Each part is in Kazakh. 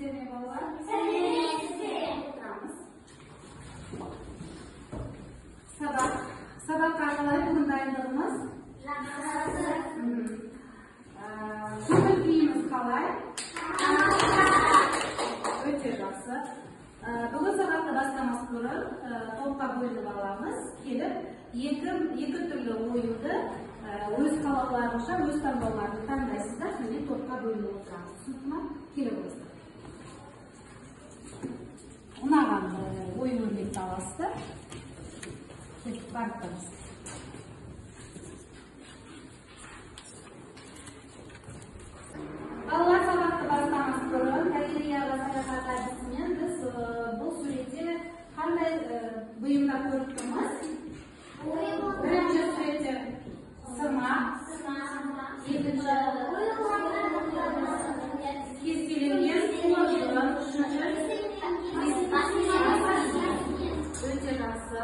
Сәлеметсіздер ме, балалар? Сәлеметсіздер. Отырамыз. Сабақ. Сабаққа қалай бүгін дайындығымыз? Жақсы. Көңіл күйіміз қалай? Өте жақсы. Бүгін сабақты бастамас бұрын топқа бөлініп аламыз. Келіп екі түрлі оюды өз қалауларынша, өз таңдауларын таңдайсыздар, және топқа бөлініп отырамыз. Түсінікті ма? Келіп отырыңыздар. Ұнаған ою өрнекті аласыздар. Кетіп барып тұрыңыз. Балалар, сабақты бастамас бұрын галереяға саяхат әдісімен біз бұл суретте қандай бұйымдар көріп тұрмыз? Бірінші суретте сырма, екінші кестеленген қоржын, үшінші өте жақсы.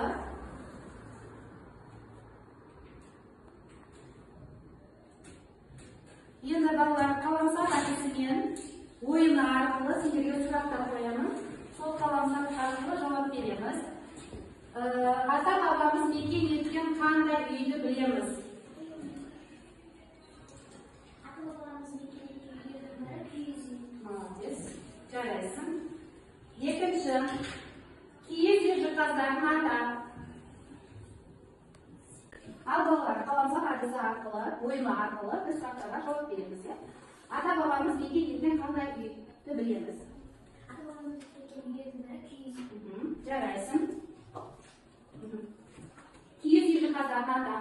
Енді балалар, қаламсап әдісімен ойыны арқылы сендерге сұрақтар қоямын. Сол қаламсап арқылы жауап береміз. Ата-бабамыз мекен еткен қандай үйді білеміз? Ата-бабамыз мекен еткен үйдің бірі киіз үй. Молодец, жарайсың. Екінші, киіз үй жиһаздарын ата. Ал балалар, қаламсап әдісі арқылы, ойыны арқылы біз сұрақтарға жауап береміз. Ата-бабамыз мекен еткен қандай үйді білеміз? Ата-бабамыз мекен еткен үйдің бірі киіз үй. Жарайсың. Киіз үй жиһаздарын ата.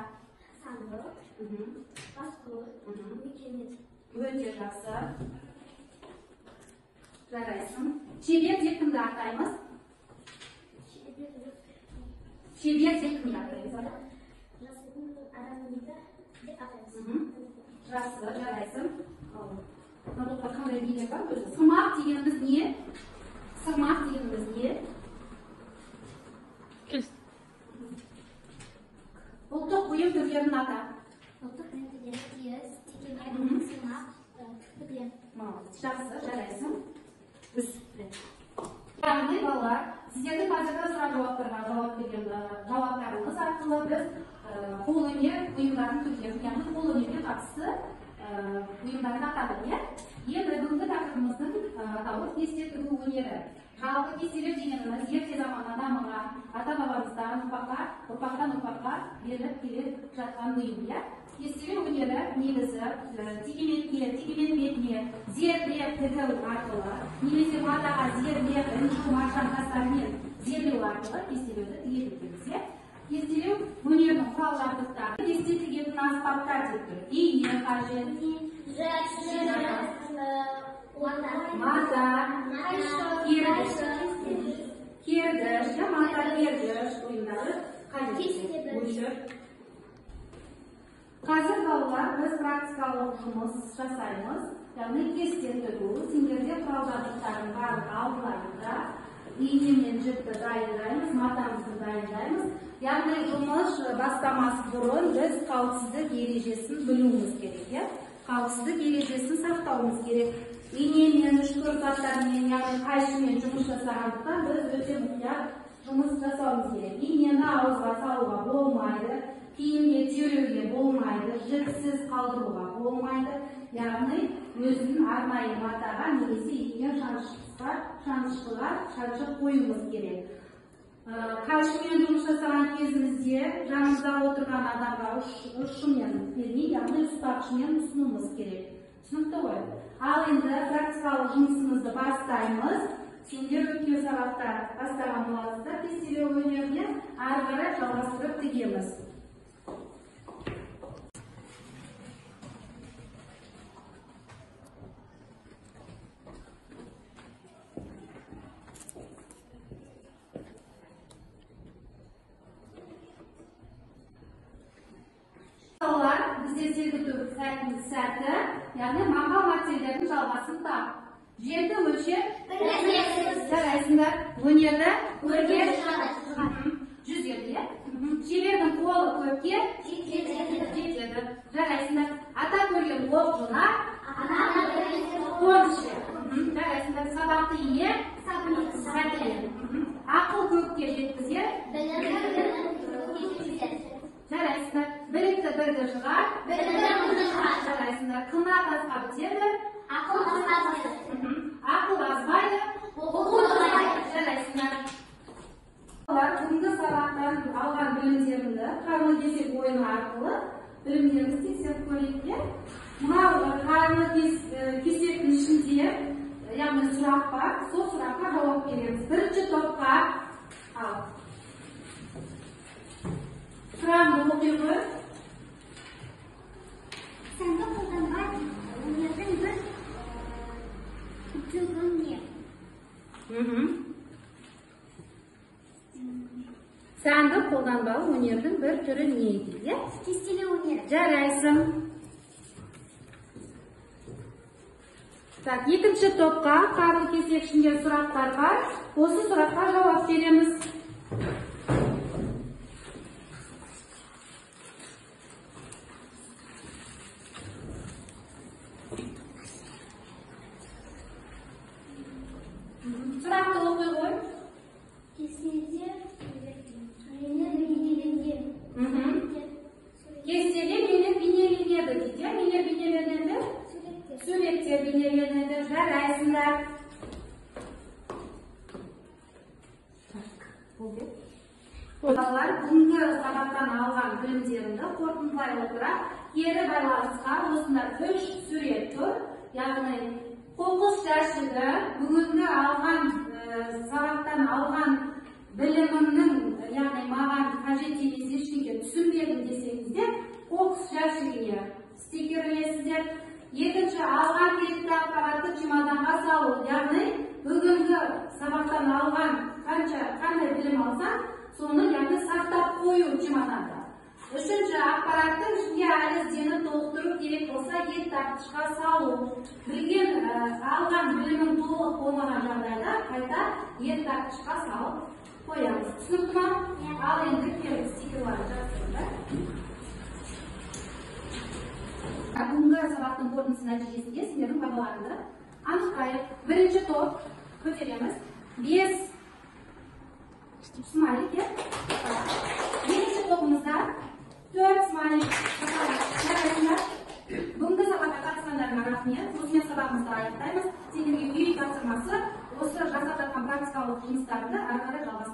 Сандық, басқұр, мекенет. Өте жақсы. Жарайсың. Шебер деп кімді атаймыз? Шебер деп кімді атаймыз? Жасайтын адамды деп атаймыз. Жақсы, жарайсың. Мына топта қандай билер бар өзі? Сырмақ дегеніміз не? Сырмақ дегеніміз не? Ұлттық бұйым түрлерін ата. Ұлттық бұйым түрлері киіз, текеме, сырмақ, түкпірлер. Молодец, жақсы, жарайсың. Яғни балалар, сіздердің қазіргі сұрақ жауаптарға жауап берген жауаптарыңыз арқылы біз қолөнер бұйымдарының түрлерін, яғни қолөнерге қатысты бұйымдарды атадық, иә? Енді бүгінгі тақырыбымыздың атауы кесте тігу өнері. Жалпы кестелеу дегеніміз ерте заманнан дамыған, ата-бабамыздан ұрпақтан ұрпаққа беріліп келе жатқан бұйым, иә? Кестелеу өнері негізі текеметке, текемет бетіне зерлеп тігу арқылы, немесе матаға зерлеп, інжу маржан тастармен зерлеу арқылы кестелеуді тігеді екенбіз, иә? Кестелеу өнерінің құрал жабдықтары, кесте тігетін аспаптар деп тұр. Ине қажет, мата, кердіш, мата, кердіш бұйымдары қажет. Өшір. Қазір балалар, біз практикалық жұмыс жасаймыз, яғни кесте тігу. Сендерде құрал жабдықтардың барлығы алдыларында. Ине мен жіпті дайындаймыз, матамызды дайындаймыз. Яғни жұмыс бастамас бұрын біз қауіпсіздік ережесін білуіміз керек, иә? Қауіпсіздік ережесін сақтауымыз керек. Инемен, үшкір заттармен, яғни қайшымен жұмыс жасағандықтан біз өте мұқият жұмыс жасауымыз керек. Инені ауызға салуға болмайды, киімге теруге болмайды, жіпсіз қалдыруға болмайды. Яғни өзін арнайы матаға немесе ине шанышқыға шаншып қоюымыз керек. Қайшымен жұмыс жасаған кезімізде жанымызда отырған адамға ұшымен бермей, яғни ұстағышымен ұсынуымыз керек. Түсінікті ғой? Ал енді практикалық жұмысымызды бастаймыз. Сендер өткен сабақта бастаған боласыздар кестелеу өнеріне, ары қарай жалғастырып тігеміз. Балалар, бізде сергіту сәті, яғни мақал мәтелдердің жалғасын тап. Жерді өлшеп, жарайсыңдар. Өнерді өрге жүзеді, иә? Шебердің қолы көпке жетеді. Жарайсыңдар. Ата көрген оқ жонар, ана көрген қоншы. Жарайсыңдар. Сабағымыз Саты ие, сәті. Ақыл көкке жеткізер. Жарайсыңдар. Білікті бірді жығар. Жарайсыңдар. Қына тасқа бітеді. Ақыл Ақыл азбайды. Жарайсыңдар. Бүгінгі сабақтан алған білімдерімді қарлы кесек ойыны арқылы білімдерімізді тексеріп көрейік. Мынау қарлы кесектің ішінде, яғни сұрақ бар, сол сұраққа жауап береміз. Бірінші топқа ал. Сұрағын оқи қой. Сәнді қолданбай өнердің бір түрі не? Сәнді қолданбалы өнердің бір түрі не дейді? Кестелеу өнері. Жарайсың. Так, екінші топқа қарлы кесек ішінде сұрақтар бар. Осы сұраққа жауап береміз. Сұрақты оқи ғой. Кестеде нелер бейнеленген? Кестеде нелер бейнеленеді дейді. Нелер бейнеленеді? Суреттер бейнеленеді. Жарайсыңдар. Балалар, бүгінгі сабақтан алған білімдерімді қорытындылай отыра, кері байланысқа осында 3 сурет тұр. Яғни қоқыс жәшігі бүгінгі алған сабақтан алған білімімнің, яғни маған қажет емес ештеңе түсінбедім десеңіздер, қоқыс жәшігіне стикер ілесіздер. Екінші, алған керекті ақпаратты чемоданға салу, яғни бүгінгі сабақтан алған қандай білім алсаң, соны яғни сақтап қою чемоданда. Үшінші, ақпараттың ішінде әлі ізденіп толықтыру керек болса, ет тартқышқа салу. Білген, алған білімің толық болмаған жағдайда қайта ет тартқышқа салып қоямыз. Түсінікті ма? Ал енді келіп стикерларды жабыстырыңдар. Бүгінгі сабақтың қорытындысы нәтижесінде сендердің бағаларыңды анықтайық. Бірінші топ көтереміз. 5 смайлик, иә? Екінші тобымызда 4 смайлик. Жарайсыңдар. Бүгінгі сабаққа қатысқандарыңа рахмет. Осымен сабағымызды аяқтаймыз. Сендерге үй тапсырмасы осы жасап жатқан практикалық жұмыстарды ары қарай жалғастыру.